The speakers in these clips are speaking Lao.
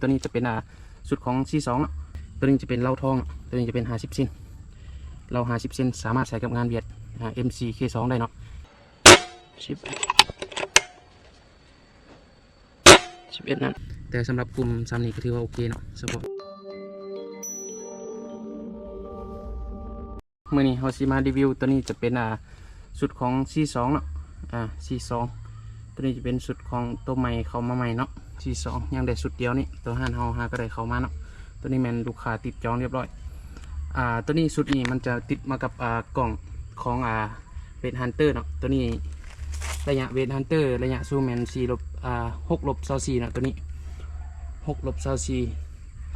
ຕົວນີ້ຈະເປັນ ອ່າ ຊຸດຂອງ ຊີສອງ ເນາະ. ຕົວນີ້ຈະເປັນເລົາທອງເນາະ, ຕົວນີ້ຈະເປັນຫ້າສິບເຊັນ ເລົາຫ້າສິບເຊັນ ສາມາດໃສ່ກັບງານຫວຽດ ອ່າ ເອັມສີ່ ເຄສອງ ໄດ້ເນາະ. ສິບ ສິບເອັດ ນັ້ນ ແຕ່ສຳລັບກຸ່ມສ່ຳນີ້ກໍຖືວ່າໂອເຄເນາະ ສະເພາະ ມື້ນີ້ເຮົາຊິມາຣີວິວ ຕົວນີ້ຈະເປັນ ອ່າ ຊຸດຂອງ ຊີສອງ ເນາະ ອ່າ ຊີສອງ ຕົວນີ້ຈະເປັນຊຸດຂອງຕົວໃໝ່ເຂົ້າມາໃໝ່ເນາະ ຊີສອງ ຍັງໄດ້ຊຸດດຽວນີ້ ຕົວຮ້ານເຮົາຫາກໍໄດ້ເຂົ້າມາເນາະ. ຕົວນີ້ແມ່ນລູກຄ້າຕິດຈອງລຽບຮ້ອຍ ອ່າ ຕົວນີ້ຊຸດນີ້ມັນຈະຕິດມາກັບ ອ່າ ກ້ອງຂອງ ອ່າ ເວດຮັນເຕີເນາະ. ຕົວນີ້ໄລຍະເວດຮັນເຕີ ໄລຍະຊູມແມ່ນ ສີ່ລົບ ອ່າ ຫົກລົບຊາວສີ່ເນາະ ຕົວນີ້ ຫົກລົບຊາວສີ່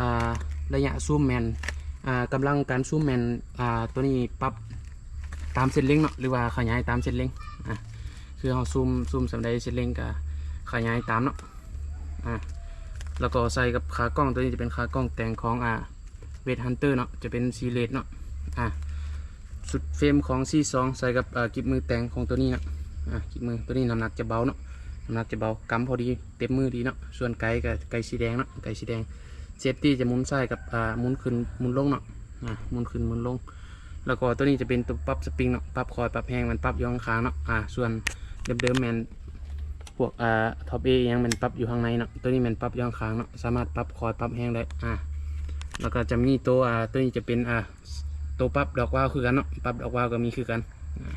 ອ່າ ໄລຍະຊູມແມ່ນ ອ່າ ກຳລັງການຊູມແມ່ນ ອ່າ ຕົວນີ້ປັບຕາມເສັ້ນເລັງເນາະ ຫຼືວ່າຂະຫຍາຍຕາມເສັ້ນເລັງ ອ່າ ຄືເຮົາຊູມ ຊູມສ່ຳໃດເສັ້ນເລັງກໍຂະຫຍາຍຕາມເນາະ ອ່າ ແລ້ວກໍໃສ່ກັບຂາກ້ອງ ຕົວນີ້ຈະເປັນຂາກ້ອງແຕ່ງຂອງ ອ່າ ເວດຮັນເຕີເນາະ ຈະເປັນສີ່ເລດເນາະ ອ່າ ຊຸດເຟຣມຂອງ ຊີສອງ ໃສ່ກັບ ອ່າ ກິບມືແຕ່ງຂອງຕົວນີ້ເນາະ ອ່າ ກິບມື ຕົວນີ້ນ້ຳໜັກຈະເບົາເນາະ ນ້ຳໜັກຈະເບົາ ກຳພໍດີ ເຕັມມືດີເນາະ. ສ່ວນໄກກໍໄກສີແດງເນາະ ໄກສີແດງ ເຊຟຕີ້ຈະໝູນຊ້າຍກັບ ອ່າ ໝູນຂຶ້ນໝູນລົງເນາະ ອ່າ ໝູນຂຶ້ນໝູນລົງ. ແລ້ວກໍຕົວນີ້ຈະເປັນຕົວປັບສະປຣິງເນາະ ປັບຄ່ອຍປັບແຮງ ແມ່ນປັບຢູ່ຂ້າງໆເນາະ ອ່າ ສ່ວນເດີມໆແມ່ນພວກ ອ່າ ທັອບເອອີ່ຫຍັງແມ່ນປັບຢູ່ຂ້າງໃນເນາະ ຕົວນີ້ແມ່ນປັບຢູ່ຂ້າງໆເນາະ ສາມາດປັບຄ່ອຍປັບແຮງໄດ້ ອ່າ ແລ້ວກໍຈະມີຕົວ ອ່າ ຕົວນີ້ຈະເປັນ ອ່າ ຕົວປັບດອກວາວຄືກັນເນາະ ປັບດອກວາວກໍມີຄືກັນ ອ່າ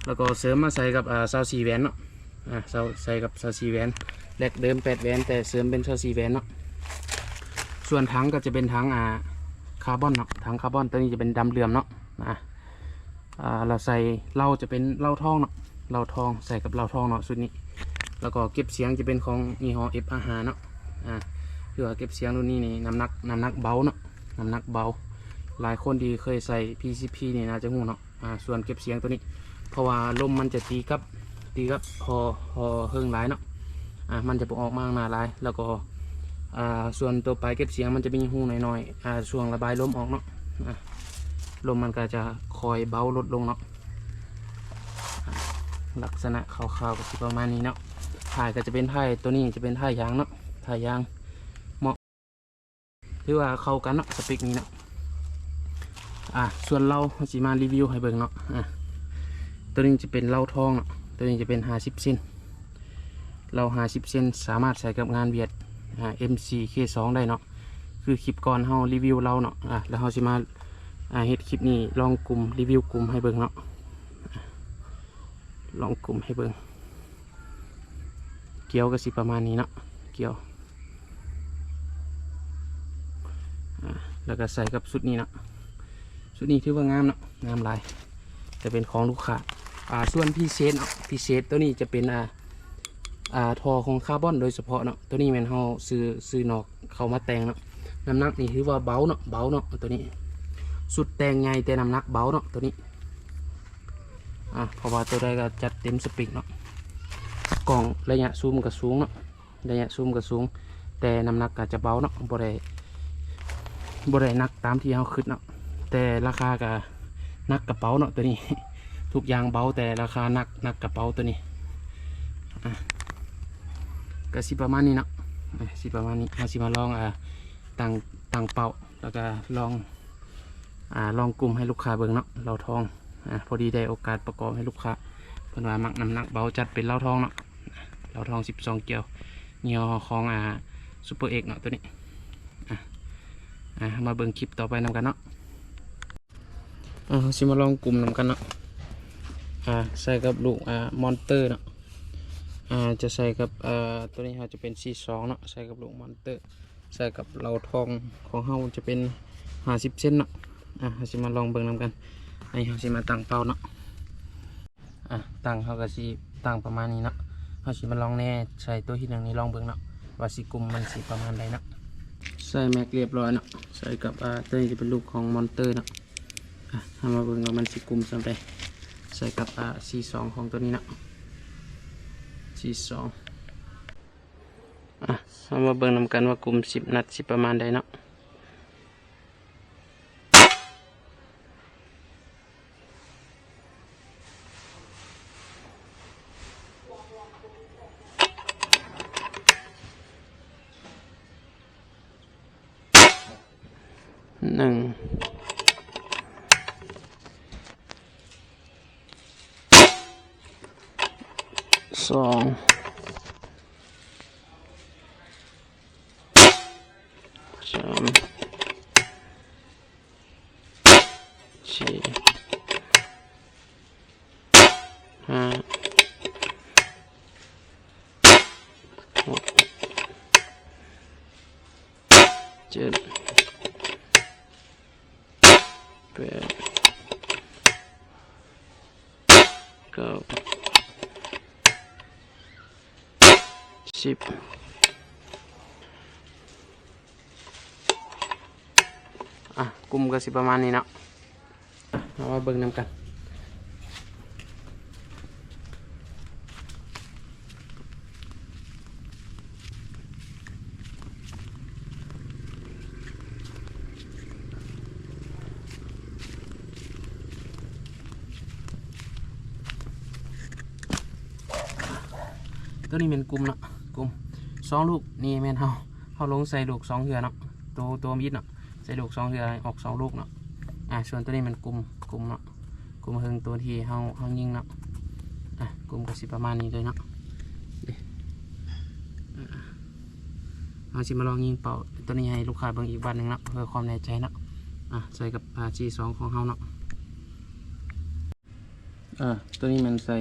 ແລ້ວກໍເສີມມາໃສ່ກັບ ອ່າ ຊາວສີ່ແຫວນເນາະ ອ່າ ຊາວ ໃສ່ກັບຊາວສີ່ແຫວນ ແລັກເດີມແປດແຫວນ ແຕ່ເສີມເປັນຊາວສີ່ແຫວນເນາະ. ສ່ວນຖັງກໍຈະເປັນຖັງ ອ່າ ຄາບອນເນາະ ຖັງຄາບອນ ຕົວນີ້ຈະເປັນດຳເຫຼືອມເນາະ ອ່າ ອ່າ ແລ້ວໃສ່ເລົາຈະເປັນເລົາທອງເນາະ ເລົາທອງ ໃສ່ກັບເລົາທອງເນາະ ຊຸດນີ້. ແລ້ວກໍເກັບສຽງຈະເປັນຂອງຍີ່ຫໍ້ ເອັຟອາຫ້າ ເນາະ ອ່າ ຄືວ່າເກັບສຽງລຸ້ນນີ້ນີ້ ນ້ຳໜັກ ນ້ຳໜັກເບົາເນາະ ນ້ຳໜັກເບົາ ຫຼາຍຄົນທີ່ເຄີຍໃຊ້ ພີຊີພີ ນີ້ໜ້າຈະຮູ້ເນາະ. ອ່າ ສ່ວນເກັບສຽງຕົວນີ້ ເພາະວ່າລົມມັນຈະຕີກັບ ຕີກັບຫໍ່ ຫໍ່ເຫິງຫຼາຍເນາະ ອ່າ ມັນຈະບໍ່ອອກມາຂ້າງໜ້າຫຼາຍ ແລ້ວກໍ ອ່າ ສ່ວນຕົວປາຍເກັບສຽງມັນຈະມີຮູນ້ອຍໆ ອ່າ ຊ່ວງລະບາຍລົມອອກເນາະ ອ່າ ລົມມັນກໍຈະຄ່ອຍເບົາລົດລົງເນາະ. ອ່າ ລັກສະນະຄ່າວໆກໍຊິປະມານນີ້ເນາະ. ທ້າຍກໍຈະເປັນທ້າຍ ຕົວນີ້ຈະເປັນທ້າຍຢາງເນາະ ທ້າຍຢາງ ເໝາະ ຖືວ່າເຂົ້າກັນເນາະ ສະເປັກນີ້ເນາະ. ອ່າ ສ່ວນເລົາ ເຮົາຊິມາຣີວິວໃຫ້ເບິ່ງເນາະ. ອ່າ ຕົວນີ້ຈະເປັນເລົາທອງເນາະ ຕົວນີ້ຈະເປັນຫ້າສິບເຊັນ ເລົາຫ້າສິບເຊັນ ສາມາດໃສ່ກັບງານຫວຽດ ອ່າ ເອັມສີ່ ເຄສອງ ໄດ້ເນາະ. ຄືຄລິບກ່ອນເຮົາຣີວິວເລົາເນາະ ອ່າ ແລ້ວເຮົາຊິມາ ອ່າ ເຮັດຄລິບນີ້ລອງກຸ່ມ ຣີວິວກຸ່ມໃຫ້ເບິ່ງເນາະ ລອງກຸ່ມໃຫ້ເບິ່ງ. ກຽວກໍຊິປະມານນີ້ເນາະ ກຽວ ອ່າ ແລ້ວກໍໃສ່ກັບຊຸດນີ້ເນາະ. ຊຸດນີ້ຖືວ່າງາມເນາະ ງາມຫຼາຍ ຈະເປັນຂອງລູກຄ້າ. ອ່າ ສ່ວນພິເສດເນາະ ພິເສດຕົວນີ້ຈະເປັນ ອ່າ ອ່າ ທໍ່ຂອງຄາບອນໂດຍສະເພາະເນາະ. ຕົວນີ້ແມ່ນເຮົາຊື້ ຊື້ນອກເຂົ້າມາແຕ່ງເນາະ. ນ້ຳໜັກນີ້ຖືວ່າເບົາເນາະ ເບົາເນາະ ຕົວນີ້. ຊຸດແຕ່ງໃຫຍ່ແຕ່ນ້ຳໜັກເບົາເນາະ ຕົວນີ້. ອ່າ ເພາະວ່າຕົວໃດກໍຈັດເຕັມສະເປັກເນາະ. ກ້ອງໄລຍະຊູມກໍສູງເນາະ ໄລຍະຊູມກໍສູງ ແຕ່ນ້ຳໜັກກໍຈະເບົາເນາະ ບໍ່ໄດ້ ບໍ່ໄດ້ໜັກຕາມທີ່ເຮົາຄິດເນາະ. ແຕ່ລາຄາກໍໜັກກະເປົາເນາະ ຕົວນີ້. ທຸກຢ່າງເບົາ ແຕ່ລາຄາໜັກ ໜັກກະເປົາຕົວນີ້. ອ່າ ກໍຊິປະມານນີ້ເນາະ ອ່າ ຊິປະມານນີ້. ເຮົາຊິມາລອງ ອ່າ ຕັ້ງ ຕັ້ງເປົ້າ ແລ້ວກໍລອງ ອ່າ ລອງກຸ່ມໃຫ້ລູກຄ້າເບິ່ງເນາະ ເລົາທອງ. ອ່າ ພໍດີໄດ້ໂອກາດປະກອບໃຫ້ລູກຄ້າ ເພິ່ນວ່າມັກນ້ຳໜັກເບົາ ຈັດເປັນເລົາທອງເນາະ ເລົາທອງສິບສອງກຽວ ຍີ່ຫໍ້ຂອງ ອ່າ ຊຸບເປີເອັກເນາະ ຕົວນີ້. ອ່າ ອ່າ ມາເບິ່ງຄລິບຕໍ່ໄປນຳກັນເນາະ. ອ່າ ເຮົາຊິມາລອງກຸ່ມນຳກັນເນາະ. ອ່າ ໃສ່ກັບລູກ ອ່າ ມອນເຕີເນາະ. ອ່າ ຈະໃສ່ກັບ ອ່າ ຕົວນີ້ເຮົາຈະເປັນ ຊີສອງ ເນາະ ໃສ່ກັບລູກມອນເຕີ ໃສ່ກັບເລົາທອງຂອງເຮົາຈະເປັນຫ້າສິບເຊັນເນາະ. ອ່າ ເຮົາຊິມາລອງເບິ່ງນຳກັນ. ອັນນີ້ເຮົາຊິມາຕັ້ງເປົ້າເນາະ. ອ່າ ຕັ້ງ ເຮົາກໍຊິຕັ້ງປະມານນີ້ເນາະ. ເຮົາຊິມາລອງແນໃສ່ຕົວທີໜຶ່ງນີ້ລອງເບິ່ງເນາະ ວ່າຊິກຸ່ມມັນຊິປະມານໃດເນາະ. ໃສ່ແມັກລຽບຮ້ອຍເນາະ ໃສ່ກັບ ອ່າ ຕົວນີ້ຈະເປັນລູກຂອງມອນເຕີເນາະ. ອ່າ ເຮົາມາເບິ່ງວ່າມັນຊິກຸ່ມສ່ຳໃດ ໃສ່ກັບ ອ່າ ຊີສອງ ຂອງຕົວນີ້ເນາະ ຊີສອງ. ອ່າ ເຮົາມາເບິ່ງນຳກັນວ່າກຸ່ມສິບນັດຊິປະມານໃດເນາະ. ໜຶ່ງ ສອງ ສາມ ສີ່ ຫ້າ ຫົກ ເຈັດ ແປດ ເກົ້າ ສິບ ອ່ະ ກຸ່ມກໍຊິປະມານນີ້ເນາະ. ເຮົາມາເບິ່ງນຳກັນ. ໂຕນີ້ແມ່ນກຸ່ມເນາະ, ກຸ່ມສອງລູກນີ້ແມ່ນເຮົາ ເຮົາລົງໃສ່ລູກສອງເທື່ອເນາະ, ໂຕ ໂຕມີດເນາະ ໃສ່ລູກສອງເທື່ອ ອອກສອງລູກເນາະ. ອ່າ ສ່ວນໂຕນີ້ແມ່ນກຸ່ມ ກຸ່ມເນາະ, ກຸ່ມເຮິງໂຕທີ່ເຮົາ ເຮົາຍິງເນາະ. ອ່າ ກຸ່ມກໍຊິປະມານນີ້ເລີຍເນາະ. ເດ້ ອ່າ ເຮົາຊິມາລອງຍິງເປົ້າໂຕນີ້ໃຫ້ລູກຄ້າເບິ່ງອີກບາດໜຶ່ງເນາະ ເພື່ອຄວາມແນ່ໃຈເນາະ. ອ່າ ໃສ່ກັບ ອ່າ ຈີສອງຂອງເຮົາເນາະ. ອ່າ ໂຕນີ້ແມ່ນໃສ່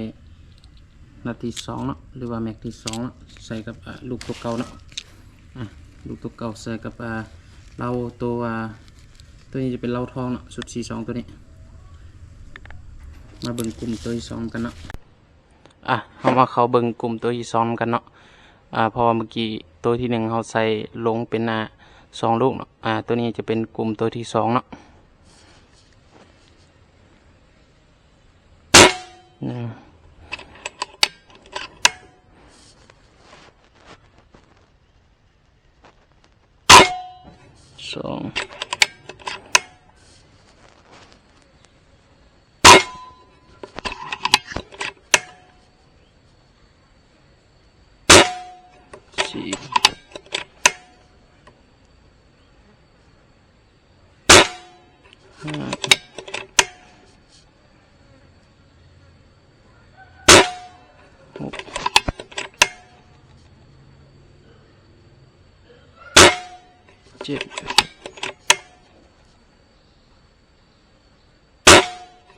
ນັດທີສອງເນາະ ຫຼືວ່າແມັກທີສອງເນາະ, ໃສ່ກັບ ອ່າ ລູກໂຕເກົ່າເນາະ. ອ່າ ລູກໂຕເກົ່າໃສ່ກັບ ອ່າ ເລົາໂຕ ອ່າ ໂຕນີ້ຈະເປັນເລົາທອງເນາະ, ຊຸດຊີສອງໂຕນີ້. ມາເບິ່ງກຸ່ມໂຕທີສອງນຳກັນເນາະ. ອ່າ ເຮົາມາເຂົ້າເບິ່ງກຸ່ມໂຕທີສອງນຳກັນເນາະ. ອ່າ ເພາະວ່າເມື່ອກີ້ໂຕທີໜຶ່ງເຮົາໃສ່ລົງເປັນ ອ່າ ສອງລູກເນາະ, ອ່າ ໂຕນີ້ຈະເປັນກຸ່ມໂຕທີສອງເນາະ. ໜຶ່ງ ສອງ ສີ່ ຫ້າ ຫົກ ເຈັດ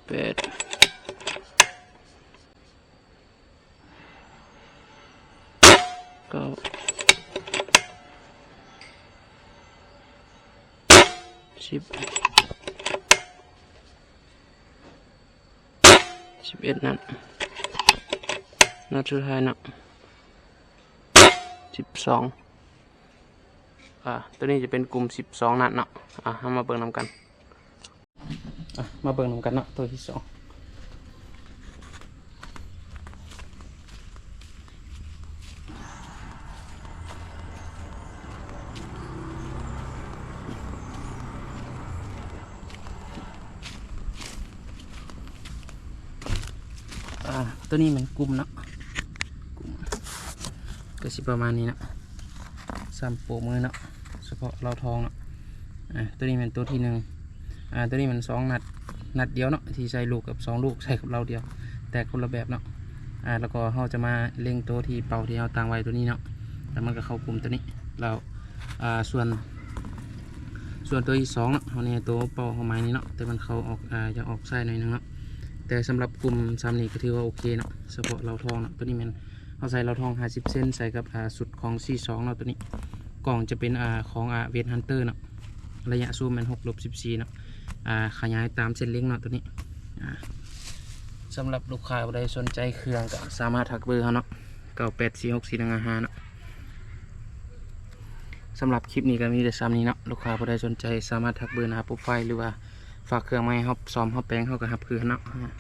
ແປດ ເກົ້າ ສິບ ສິບເອັດ ນັດ ນັດສຸດທ້າຍເນາະ ສິບສອງ. ອ່າ ໂຕນີ້ຈະເປັນກຸ່ມສິບສອງນັດເນາະ. ອ່າ ເຮົາມາເບິ່ງນຳກັນ. ອ່ະ ມາເບິ່ງນຳກັນເນາະ ໂຕທີສອງ. ອ່າ ໂຕນີ້ແມ່ນກຸ່ມເນາະ, ກຸ່ມກໍຊິປະມານນີ້ເນາະ. ສາມໂປ້ມືເນາະ ສະເພາະເລົາທອງເນາະ. ອ່າ ໂຕນີ້ແມ່ນໂຕທີໜຶ່ງ. ອ່າ ໂຕນີ້ແມ່ນສອງນັດ ນັດດຽວເນາະ ທີ່ໃສ່ລູກກັບສອງລູກ ໃສ່ກັບເລົາດຽວ ແຕ່ຄົນລະແບບເນາະ. ອ່າ ແລ້ວກໍເຮົາຈະມາເລັງໂຕທີ່ເປົ້າທີ່ເຮົາຕັ້ງໄວ້ໂຕນີ້ເນາະ ແລ້ວມັນກໍເຂົ້າກຸ່ມໂຕນີ້. ແລ້ວ ອ່າ ສ່ວນ ສ່ວນໂຕທີສອງເນາະ ເຮົາແນໂຕເປົ້າເຮົາໝາຍນີ້ເນາະ ແຕ່ມັນເຂົ້າອອກ ອ່າ ຢາກອອກຊ້າຍໜ້ອຍໜຶ່ງເນາະ. ແຕ່ສຳລັບກຸ່ມຊ່ຳນີ້ກໍຖືວ່າໂອເຄເນາະ ສະເພາະເລົາທອງເນາະ. ໂຕນີ້ແມ່ນ ເຮົາໃສ່ເລົາທອງຫ້າສິບເຊັນ ໃສ່ກັບ ອ່າ ຊຸດຂອງຊີສອງເນາະ. ໂຕນີ້ກ້ອງຈະເປັນ ອ່າ ຂອງ ອ່າ ເວດຮັນເຕີເນາະ, ໄລຍະຊູມແມ່ນຫົກລົບສິບສີ່ເນາະ. ອ່າ ຂະຫຍາຍຕາມເສັ້ນເລັງເນາະໂຕນີ້. ອ່າ ສຳລັບລູກຄ້າຜູ້ໃດສົນໃຈເຄື່ອງກໍສາມາດທັກເບີເຮົາເນາະ ເກົ້າແປດສີ່ຫົກສີ່ໜຶ່ງຫ້າຫ້າເນາະ. ສຳລັບຄລິບນີ້ກໍມີແຕ່ຊ່ຳນີ້ເນາະ, ລູກຄ້າຜູ້ໃດສົນໃຈສາມາດທັກເບີໜ້າໂປຣໄຟ ຫຼືວ່າຝາກເຄື່ອງມາໃຫ້ເຮົາສ້ອມເຮົາແປງ ເຮົາກໍຮັບຄືກັນເນາະ.